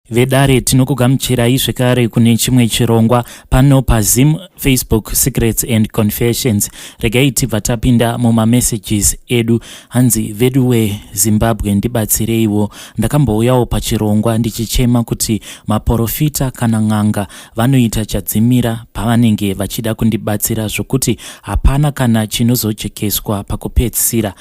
Vedare tinokugamuchirai zvekare kune chimwe chirongwa pano paZim Facebook Secrets and Confessions. Regai tibva tapinda mumamessages edu. Hanzi veduwe Zimbabwe ndibatsireiwo. Ndakambouyawo pachirongwa ndichichema kuti maporofita kana n'anga vanoita chadzimira pavanenge vachida kundibatsira zvokuti hapana kana chinozojekeswa pakupedzisira.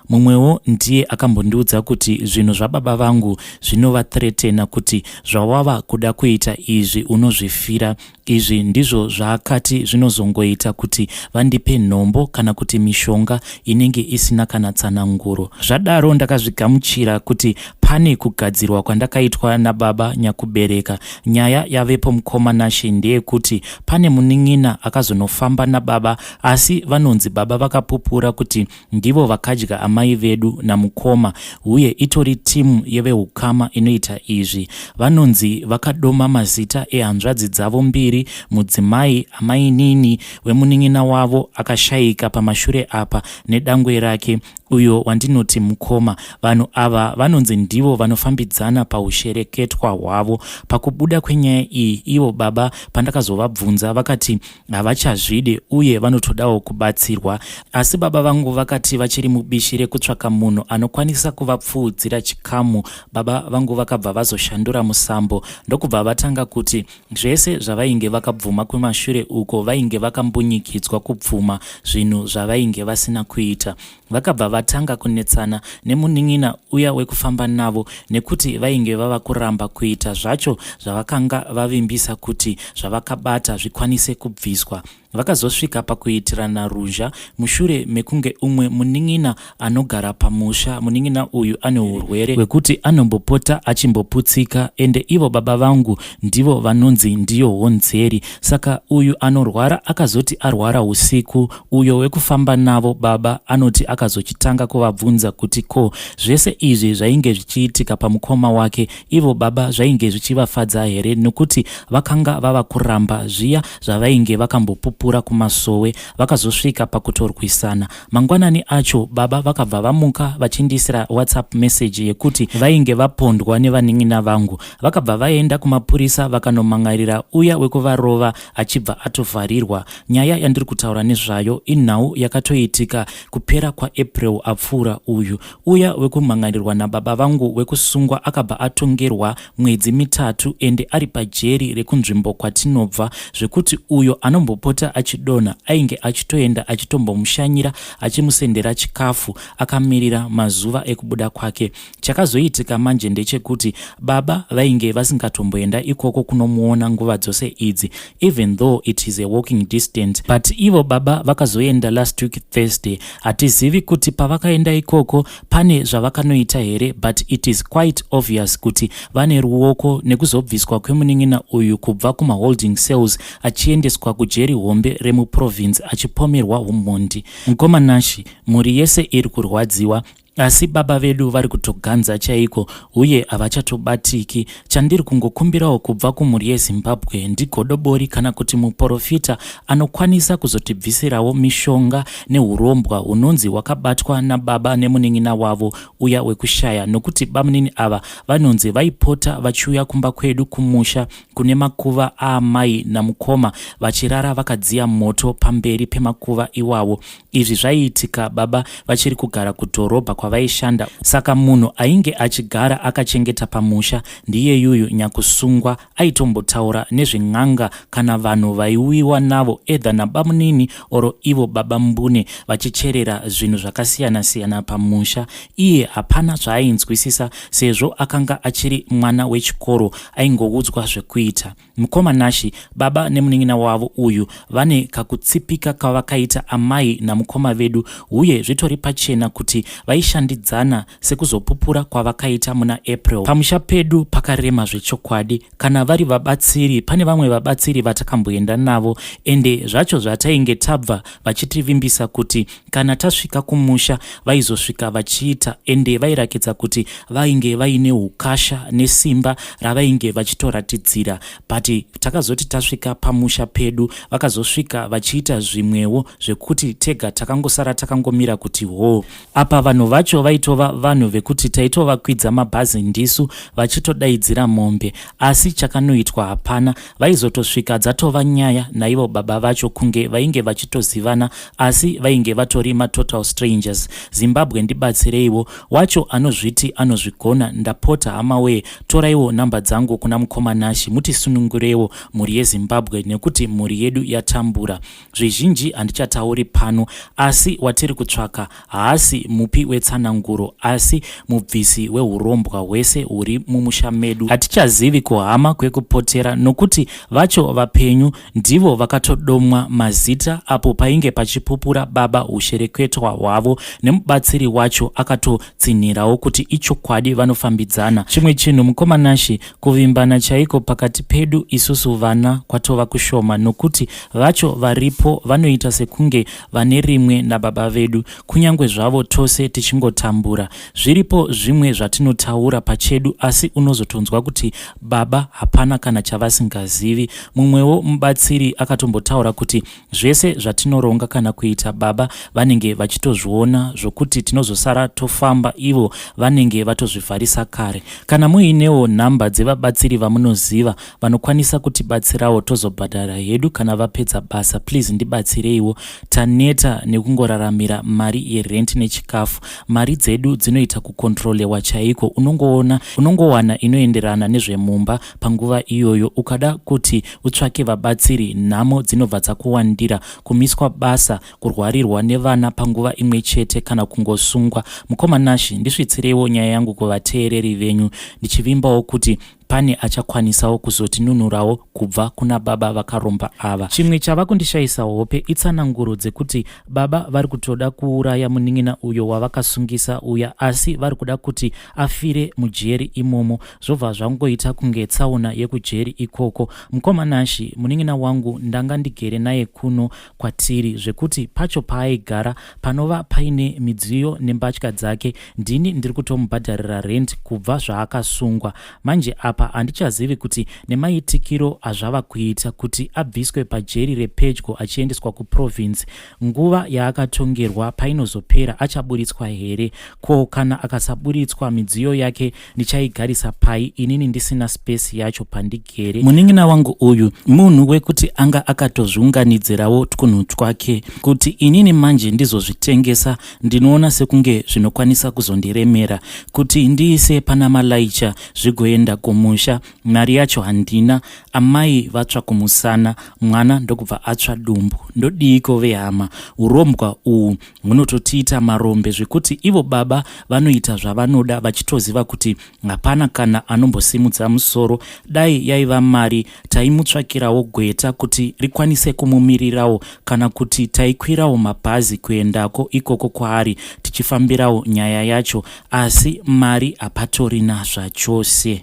Mumwewo ndiye akambondiudza kuti zvinhu zvababa vangu zvinovathreatena kuti zvawava kuda kuita izvi unozvifira. Izvi ndizvo zvaakati zvinozongoita kuti vandipe nhombo kana kuti mishonga inenge isina kana tsananguro. Zvadaro ndakazvigamuchira kuti pane kugadzirwa kwandakaitwa nababa nyakubereka. Nyaya yavepo mukoma Nashe ndeyekuti pane munin'ina akazonofamba nababa asi vanonzi baba vakapupura kuti Ndivo vakadya amai vedu namukoma huye itori team yevehukama inoita izvi. Vanonzi vakadoma mazita ehanzvadzi dzavo mbiri, mudzimai, amainini wemunin'ina wavo akashaika pamashure apa nedangwe rake uyo wandinoti mukoma. Vanhu ava vanonzi ndivo vanofambidzana pahushereketwa hwavo. Pakubuda kwenyaya iyi, ivo baba pandakazovabvunza vakati havachazvide uye vanotodawo kubatsirwa. Asi baba vangu vakati vachiri mubishi rekutsvaka munhu anokwanisa kuvapfuudzira chikamu. Baba vangu vakabva vazoshandura musambo ndokubva vatanga kuti zvese zvavainge vakabvuma kumashure uko vainge vakambunyikidzwa kubvuma zvinhu zvavainge vasina kuita. Vakabva vatanga kunetsana nemunin'ina uya wekufamba navo nekuti vainge vava kuramba kuita zvacho zvavakanga vavimbisa kuti zvavakabata zvikwanise kubviswa. Vakazosvika pakuitirana ruzha mushure mekunge umwe munin'ina anogara pamusha. Munin'ina uyu ane urwere hwekuti anombopota achimboputsika ende ivo baba vangu ndivo vanonzi ndiyo honzeri. Saka uyu anorwara akazoti arwara usiku Uyo wekufamba navo baba anoti akazochitanga kuvabvunza kuti ko zvese izvi zvainge zvichiitika pamukoma wake ivo baba zvainge zvichivafadza here nokuti vakanga vava kuramba zviya zvavainge vakambopupura kumasowe. Vakazosvika pakutorwisana. Mangwanani acho baba vakabva vamuka vachindiisira WhatsApp message yekuti vainge vapondwa nevanin'ina vangu. Vakabva vaenda kumapurisa vakanomhan'arira uya wekuvarova achibva atovharirwa. Nyaya yandiri kutaura nezvayo inhau yakatoitika kupera kwaApril apfuura uyu. Uya wekumhan'arirwa nababa vangu wekusungwa akabva atongerwa mwedzi mitatu ende ari pajeri rekunzvimbo kwatinobva zvekuti uyo anombopota achidonha ainge achitoenda achitombomushanyira achimusendera chikafu akamirira mazuva ekubuda kwake. Chakazoitika manje ndechekuti baba vainge vasingatomboenda ikoko kunomuona nguva dzose idzi even though it is a walking distance but ivo baba vakazoenda last week Thursday. Hatizivi kuti pavakaenda ikoko pane zvavakanoita here but it is quite obvious kuti vane ruoko nekuzobviswa kwemunin'ina uyu kubva kumaholding cells achiendeswa kujeri hombe remuprovince achipomerwa humhondi. Mukoma Nashy, mhuri yese iri kurwadziwa Asi baba vedu vari kutoganza chaiko huye havachatobatiki. Chandiri kungokumbirawo kubva kumhuri yeZimbabwe ndigodobori kana kuti muporofita anokwanisa kuzotibvisirawo mishonga nehurombwa hunonzi hwakabatwa nababa nemunin'ina wavo uya wekushaya nokuti bamunini ava vanonzi vaipota vachiuya kumba kwedu kumusha kune makuva aamai namukoma vachirara vakadziya moto pamberi pemakuva iwawo. Izvi zvaiitika baba vachiri kugara kudhorobha kwavaishanda saka munhu ainge achigara akachengeta pamusha ndiyeyuyu nyakusungwa aitombotaura nezven'anga kana vanhu vaiuyiwa navo either nabamunini or ivo baba mbune vachicherera zvinhu zvakasiyana siyana pamusha. Iye hapana zvaainzwisisa sezvo akanga achiri mwana wechikoro aingoudzwa zvekuita. Mukoma Nashy, baba nemunin'ina wavo uyu vane kakutsipika kavakaita amai namukoma vedu huye zvitori pachena kuti vaishandidzana sekuzopupura kwavakaita muna April. Pamusha pedu pakarema zvechokwadi. Kana vari vabatsiri, pane vamwe vabatsiri vatakamboenda navo ende zvacho zvatainge tabva vachitivimbisa kuti Kana tasvika kumusha vaizosvika vachiita ende vairakidza kuti vainge vaine ukasha nesimba ravainge vachitoratidzira but takazoti tasvika pamusha pedu vakazosvika vachiita zvimwewo zvekuti tega takangosara takangomira kuti hoo. Apa vanhu vacho Vacho vaitova vanhu vekuti taitovakwidza mabhazi ndisu vachitodaidzira mombe asi chakanoitwa hapana. Vaizotosvika dzatova nyaya naivo baba vacho kunge vainge vachitozivana asi vainge vatori matotal strangers. Zimbabwe ndibatsireiwo. Wacho anozviti anozvigona ndapota hamawee toraiwo number dzangu kuna mukoma Nashy mutisunungurewo mhuri yeZimbabwe nekuti mhuri yedu yatambura. Zvizhinji handichatauri pano asi watiri kutsvaka haasi mupi wetsananguro asi mubvisi wehurombwa hwese huri mumusha medu. Hatichazivi kuhama kwekupotera nokuti vacho vapenyu ndivo vakatodomwa mazita apo painge pachipupura baba hushereketwa hwavo nemubatsiri wacho akatotsinhirawo kuti ichokwadi vanofambidzana. Chimwe chinhu mukoma Nashy Kuvimbana chaiko pakati pedu isusu vana kwatova kushoma nokuti vacho varipo vanoita sekunge vane rimwe nababa vedu kunyange zvavo tose tichingotambura. Zviripo zvimwe zvatinotaura pachedu asi unozotonzwa kuti baba hapana kana chavasingazivi. Mumwewo mubatsiri akatombotaura kuti Zvese zvatinoronga kana kuita baba vanenge vachitozviona zvokuti tinozosara tofamba ivo vanenge vatozvivharisa kare. Kana muinewo nhamba dzevabatsiri vamunoziva vanokwanisa kutibatsirawo tozobhadhara hedu kana vapedza basa please ndibatsireiwo. Taneta nekungoraramira mari yerent nechikafu. Mari dzedu dzinoita kucontrolewa chaiko unongoona unongowana inoenderana nezvemumba panguva iyoyo ukada kuti utsvake vabatsiri nhamo dzinobva dzakuwandira kumiswa basa kurwarirwa nevana panguva imwe chete kana kungosungwa mukoma Nashi ndisvitsireiwo nyaya yangu kuvateereri venyu ndichivimbawo kuti pane achakwanisawo kuzotinunurawo kubva kuna baba vakaromba ava. Chimwe chava kundishayisa hope itsananguro dzekuti baba vari kutoda kuuraya munin'ina uyo wavakasungisa uya asi vari kuda kuti afire mujeri imomo zvobva zvangoita kunge tsaona yekujeri ikoko. Mukoma Nashy, munin'ina wangu ndanga ndigere naye kuno kwatiri zvekuti pacho paaigara panova paine midziyo nembatya dzake ndini ndiri kutomubhadharira rent kubva zvaakasungwa. Manje apa handichazivi kuti nemaitikiro azvava kuita kuti abviswe pajeri repedyo achiendeswa kuprovince nguva yaakatongerwa painozopera achaburitswa here? Ko kana akasaburitswa midziyo yake ndichaigarisa pai inini ndisina space yacho pandigere munin'ina wangu uyu munhu wekuti anga akatozviunganidzirawo twunhu twake kuti inini manje ndizozvitengesa ndinoona sekunge zvinokwanisa kuzondiremera kuti ndiise pana malaicha zvigoenda kumusha mari yacho handina amai vatsva kumusana mwana ndokubva atsva dumbu ndodiiko vehama urombwa uhu hunototiita marombe zvekuti ivo baba vanoita zvavanoda vachitoziva kuti hapana kana anombosimudza musoro. Dai yaiva mari taimutsvakirawo gweta kuti rikwanise kumumirirawo kana kuti taikwirawo mabhazi kuendako ikoko kwaari tichifambirawo nyaya yacho asi mari hapatorina zvachose.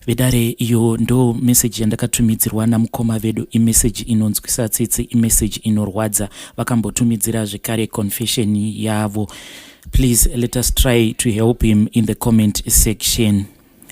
Vedare iyo ndo message yandakatumidzirwa namukoma vedu imessage inonzwisa tsitsi imessage inorwadza vakambotumidzira zvekare confession yavo please let us try to help him in the comment section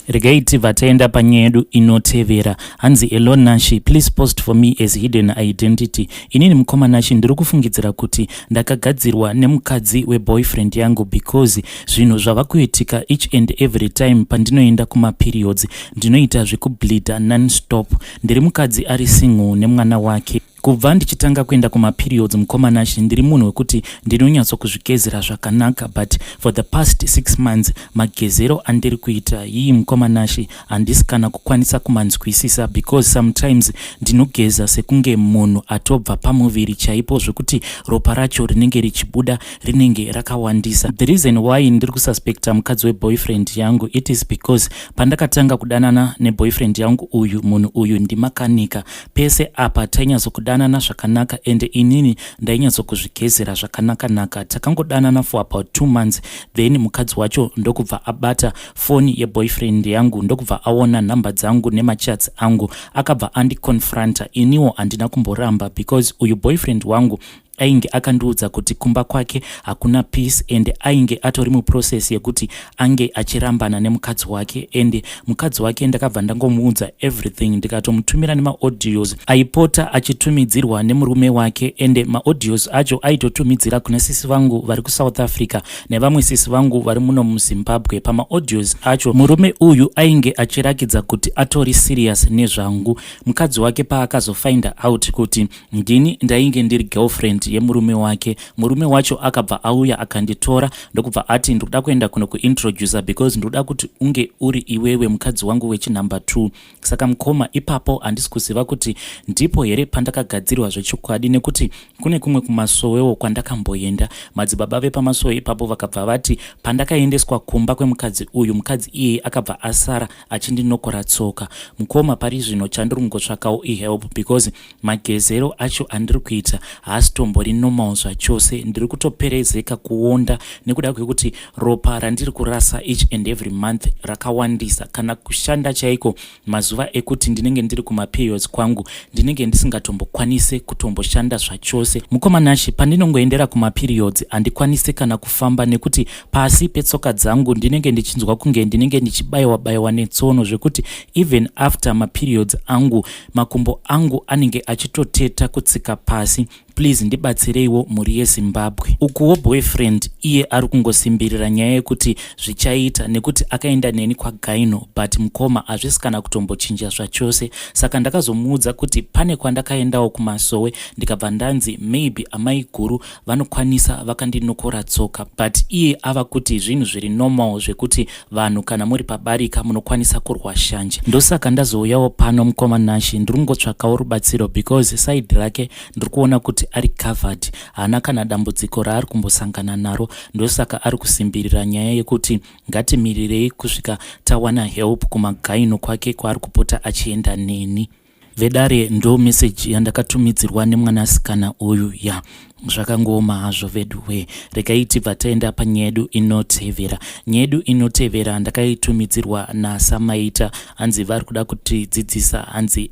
regai tibva taenda panyaya yedu inotevera hanzi elon nashi please post for me as hidden identity inini mukoma nashi ndiri kufungidzira kuti ndakagadzirwa nemukadzi weboyfriend yangu because Zvinhu zvava kuitika each and every time pandinoenda kumaperiods ndinoita zvekubleeder non-stop. Ndiri mukadzi ari single nemwana wake. Kubva ndichitanga kuenda kumaperiods mukoma Nashy ndiri munhu wekuti ndinonyatso kuzvigezera zvakanaka but for the past 6 months magezero andiri kuita hii mukoma Nashy handisi kana kukwanisa kumanzwisisa because sometimes ndinogeza sekunge munhu atobva pamuviri chaipo zvekuti ropa racho rinenge richibuda rinenge rakawandisa. The reason why ndiri kususpecta mukadzi weboyfriend yangu it is because pandakatanga kudanana neboyfriend yangu uyu munhu uyu ndimakanika pese apa tainyatsokudanana zvakanaka and inini ndainyatso-kuzvigezera zvakanaka-naka. Takangodanana for about two months then mukadzi wacho ndokubva abata foni yeboyfriend yangu ndokubva aona nhamba dzangu nemachats angu akabva andiconfronta iniwo handina kumboramba because uyu boyfriend wangu Ainge akandiudza kuti kumba kwake hakuna peace and ainge atori muprocess yekuti ange achirambana nemukadzi wake. And mukadzi wake ndakabva ndangomuudza everything, ndikatomutumira nemaaudios aipota achitumidzirwa nemurume wake. And maaudios acho aitotumidzira kuna sisi vangu vari kuSouth Africa nevamwe sisi vangu vari muno muZimbabwe. Pamaaudios acho murume uyu ainge achirakidza kuti atori serious nezvangu. Mukadzi wake paakazofinda out kuti ndini ndainge ndiri girlfriend yemurume wake, murume wacho akabva auya akanditora, ndokubva ati, "Ndikuda kuenda kuno kuintroducer because ndikuda kuti unge uri iwewe mukadzi wangu wechinumber 2." Saka mukoma, ipapo handisi kuziva kuti ndipo here pandakagadzirwa zvechokwadi, nekuti kune kumwe kumasowewo kwandakamboenda. Madzibaba vepamasowe ipapo vakabva vati pandakaendeswa kumba kwemukadzi uyu, mukadzi iyeye akabva asara achindinokora tsoka. Mukoma, pari zvino chandiri kungotsvakawo ihelp, because magezero acho andiri kuita haasitombori normal zvachose. Ndiri kutoperezeka, kuonda, nekuda kwekuti ropa randiri kurasa each and every month rakawandisa. Kana kushanda chaiko, mazuva ekuti ndinenge ndiri kumaperiods kwangu, ndinenge ndisingatombokwanise kutomboshanda zvachose. Mukoma Nashe, pandinongoendera kumaperiods handikwanisi kana kufamba, nekuti pasi petsoka dzangu ndinenge ndichinzwa kunge ndinenge ndichibayiwa bayiwa netsono, zvekuti even after maperiods angu makumbo angu anenge achitoteta kutsika pasi. Please ndibatsireiwo, mhuri yeZimbabwe. Ukuwo boyfriend iye ari kungosimbirira nyaya yekuti zvichaita nekuti akaenda neni kwagyno, but mukoma, hazvisi kana kutombochinja zvachose. Saka ndakazomuudza kuti pane kwandakaendawo kumasowe, ndikabva ndanzi maybe amai guru vanokwanisa vakandinokora tsoka, but iye ava kuti zvinhu zviri normal, zvekuti vanhu kana muri pabarika munokwanisa kurwa shanje. Ndosaka ndazouyawo pano, mukoma Nashe. Ndiri kungotsvakawo rubatsiro because side rake ndiri kuona kuti ari covered, haana kana dambudziko raari kumbosangana naro. Ndosaka ari kusimbirira nyaya yekuti ngatimirirei kusvika tawana help kumagyno kwake kwaari kupota achienda neni. Vedare, ndo meseji yandakatumidzirwa nemwanasikana uyu. Ya, zvakangooma hazvo veduwe. Regai tibva taenda panyaya yedu inotevera. Nyaya yedu inotevera ndakaitumidzirwa naSamaita. Hanzi vari kuda kutidzidzisa, hanzi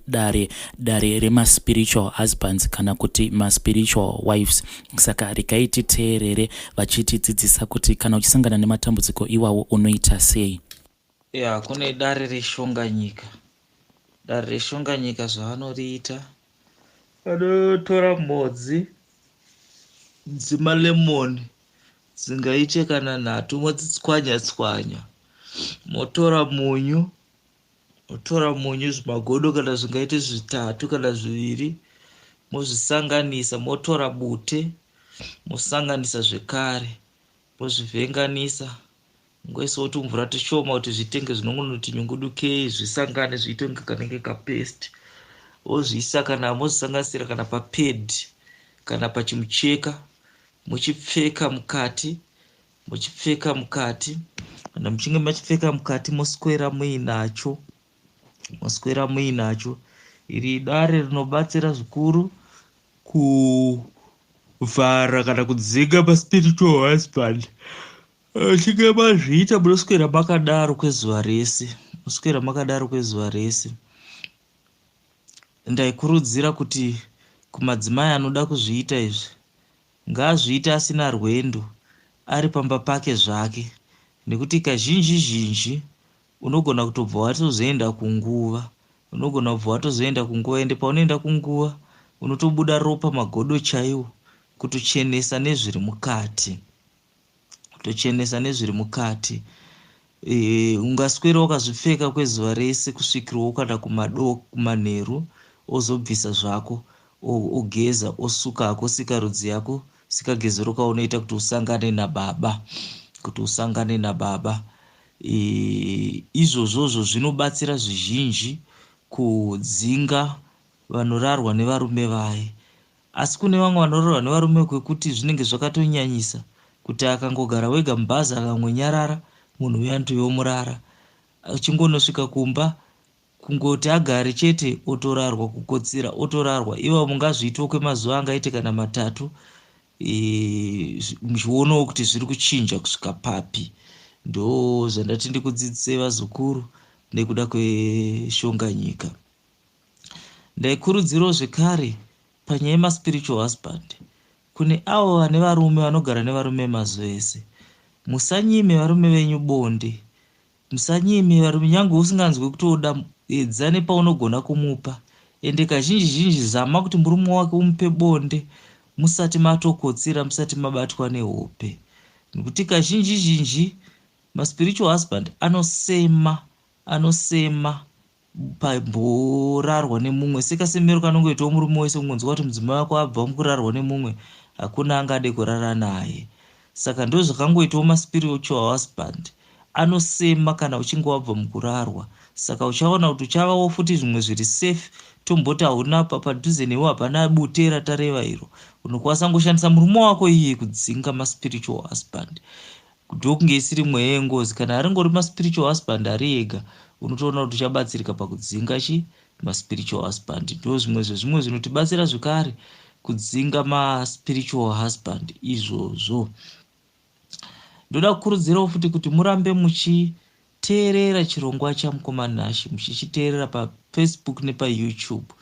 dare remaspiritual husbands kana kuti maspiritual wives. Saka regai titeerere vachitidzidzisa kuti kana uchisangana nematambudziko iwawo unoita sei. Ya, kune dare reshonganyika. Dare reshonganyika zvavanoriita, vanotora mhodzi dzemalemoni dzingaite kana nhatu, modzitswanya tswanya, motora munyu, motora munyu zvimagodo kana zvingaite zvitatu kana zviviri, mozvisanganisa, motora bute, mosanganisa zvekare, mozvivhenganisa, ngoisawo tumvura tushoma kuti zvitenge zvinongonoti nyungudukei, zvisangane, zviite kunge kanenge kapaste. Wozviisa kana mozvisanganisira kana papad kana pachimucheka, muchipfeka mukati, muchipfeka mukati. Kana muchinge machipfeka mukati, moswera muinacho, moswera muinacho. Iri dare rinobatsira zvikuru kuvhara kana kudzinga maspiritual husband. Muchinge mazviita, munoswera makadaro kwezuva rese, muswera makadaro kwezuva rese. Ndaikurudzira kuti kumadzimai anoda kuzviita izvi, ngaazviite asina rwendo, ari pamba pake zvake, nekuti kazhinji zhinji unogona kutobva watozoenda kunguva, unogona kubva watozoenda kunguva. Ende paunoenda kunguva unotobuda ropa magodo chaiwo, kutochenesa nezviri mukati, kutochenesa nezviri mukati. Ungaswera wakazvipfeka kwezuva rese kusvikirawo kana kumanheru, ozobvisa zvako, ogeza, osuka hako sikarudzi yako, sikagezero kaunoita kuti usangane nababa, kuti usangane nababa. Izvozvozvo zvinobatsira zvizhinji kudzinga vanorarwa nevarume vaye. Asi kune vamwe vanorarwa nevarume kwekuti zvinenge zvakatonyanyisa, kuti akangogara wega mubhazi, akangonyarara, munhu uya anotoyomurara. Achingonosvika kumba, kungoti agare chete, otorarwa, kukotsira otorarwa. Ivo mungazviitawo kwemazuva angaite kana 3, muchionawo kuti zviri kuchinja kusvika papi. Ndo zvandati ndikudzidzisei, vazukuru, nekuda kweshonganyika. Ndaikurudzirawo zvekare panyaya yemaspiritual husband. Kune avo vane varume vanogara nevarume mazuva ese, musanyime varume venyu bonde. Musanyime varume nyange usinganzwe kutoda edza nepaunogona kumupa. Ende kazhinji zhinji zama kuti murume wake umupe bonde musati matokotsira musati mabatwa nehope. Nekuti kazhinji zhinji maspiritual husband anosema anosema pamborarwa nemumwe sekasemero kanongoitawo murume wese kungonzwa kuti mudzimai wako abva mukurarwa nemumwe hakuna angade kurara naye saka ndozvakangoitawo maspiritual husband anosema kana uchinge wabva mukurarwa saka uchaona kuti uchavawo futi zvimwe zviri safe tomboti hauna padhuze newe hapana bute ratareva iro unokwanisa ngoshandisa murume wako iye kudzinga maspiritual husband ndokunge isiri mweya yengozi kana aringori maspiritual husband ari ega unotoona kuti uchabatsirika pakudzinga chi maspiritual husband ndo zvimwe zvezvimwe zvinotibatsira zvekare kudzinga maspiritual husband izvozvo ndoda kukurudzirawo futi kuti murambe muchiteerera chirongwa chamukoma Nashe muchichiteerera pafacebook nepayoutube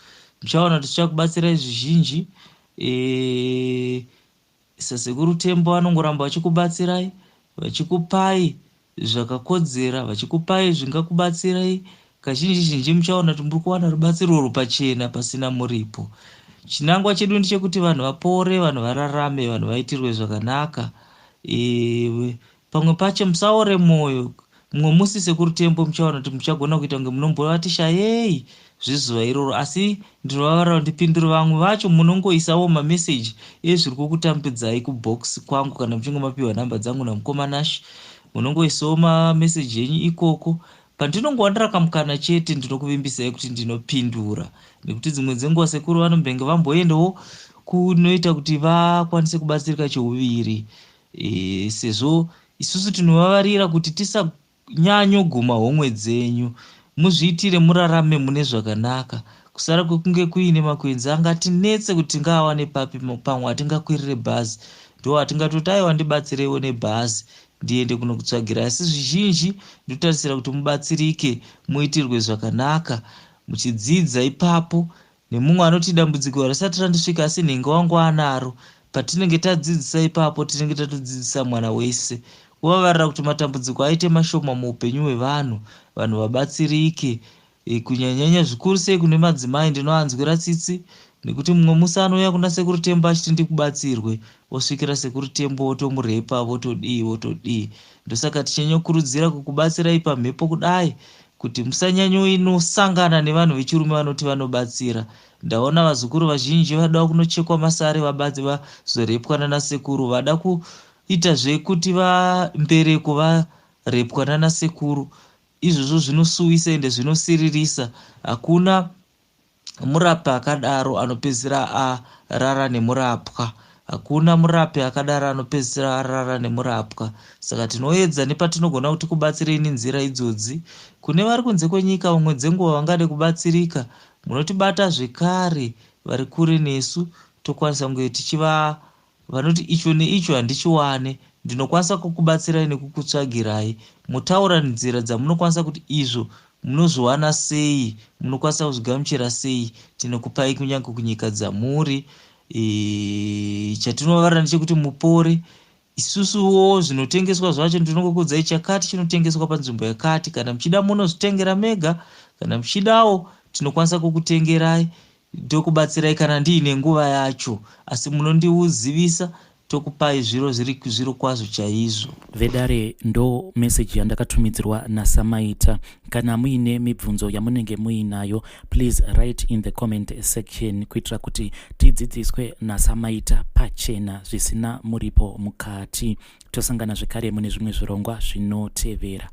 muchaona kuti tichakubatsirai zvizhinji e, sasekuru Tembo vanongoramba vachikubatsirai vachikupai zvakakodzera vachikupai zvingakubatsirai kazhinji zhinji muchaona kuti muri kuwana rubatsiro urwu pachena pasina muripo chinangwa chedu ndechekuti vanhu vapore vanhu vararame vanhu vaitirwe zvakanaka e, pamwe pacho musaore mwoyo mumwe musi sekuru Tembo muchaona kuti muchagona kuita kunge munombovati shayei zvezuva iroro asi ndinovavarira ndipindure vamwe vacho munongoisawo mameseji ezviri kukutambudzai kubox kwangu kana muchinge mapiwa nhamba dzangu namukoma Nashe munongoisawo mameseji enyu ikoko pandinongowanira kamukana chete ndinokuvimbisai kuti ndinopindura nekuti dzimwe dzenguva sekuru vanombenge vamboendawo kunoita kuti vakwanise kubatsirika cheuviri e, sezvo isusu tinovavarira kuti tisanyanyoguma homwe dzenyu muzviitire murarame mune zvakanaka kusara kwekunge kuine makwenzi angatinetse kuti tingaawane papi pamwe hatingakwirire bhazi ndo hatingatoti aiwa ndibatsireiwo nebhazi ndiende kunokutsvagira asi zvizhinji ndotarisira kuti mubatsirike muitirwe zvakanaka muchidzidza ipapo nemumwe anoti dambudziko risati randisvika asi nhengo wangu anaro patinenge tadzidzisa ipapo tinenge tatodzidzisa mwana wese kuvavarira kuti matambudziko aite mashoma muupenyu hwevanhu vanhu vabatsirike e, kunyanyanya zvikuru sei kune madzimai ndinoanzwira tsitsi nekuti mumwe musi anouya kuna sekuru Tembo achiti ndikubatsirwe osvikira sekuru Tembo votomurepa votodii votodii ndosaka tichinyanyokurudzira kukubatsirai pamhepo kudai kuti musanyanyoinosangana nevanhu vechirume vanoti vanobatsira ndaona vazukuru vazhinji vada kunochekwa masare vazorepwa nanasekuru vada kuita zvekuti vambereko varepwa nanasekuru izvozvo zvinosuwisa ende zvinosiririsa hakuna murapi akadaro anopedzisira arara nemurapwa hakuna murapi akadaro anopedzisira arara nemurapwa saka tinoedza nepatinogona kuti kubatsirei nenzira idzodzi kune vari kunze kwenyika vamwe dzenguva vangade kubatsirika munotibata zvekare vari kure nesu tokwanisa kunge tichiva vanoti icho neicho handichiwane ndinokwanisa kukubatsirai nekukutsvagirai mutaura nzira dzamunokwanisa kuti izvo munozviwana sei munokwanisa kuzvigamuchira sei tinokupai kunyange kunyika dzamuri e, chatinovavarira ndechekuti mupore isusuwo zvinotengeswa zvacho ndinongokuudzai chakati chinotengeswa panzvimbo yakati kana muchida munozvitengera mega kana muchidawo tinokwanisa kukutengerai tokubatsirai kana ndiine nguva yacho asi munondiuzivisa tokupai zviro zviri zviro kwazvo chaizvo vedare ndo meseji yandakatumidzirwa nasamaita kana muine mibvunzo yamunenge muinayo please write in the comment section kuitira kuti tidzidziswe nasamaita pachena zvisina muripo mukati tosangana zvekare mune zvimwe zvirongwa zvinotevera.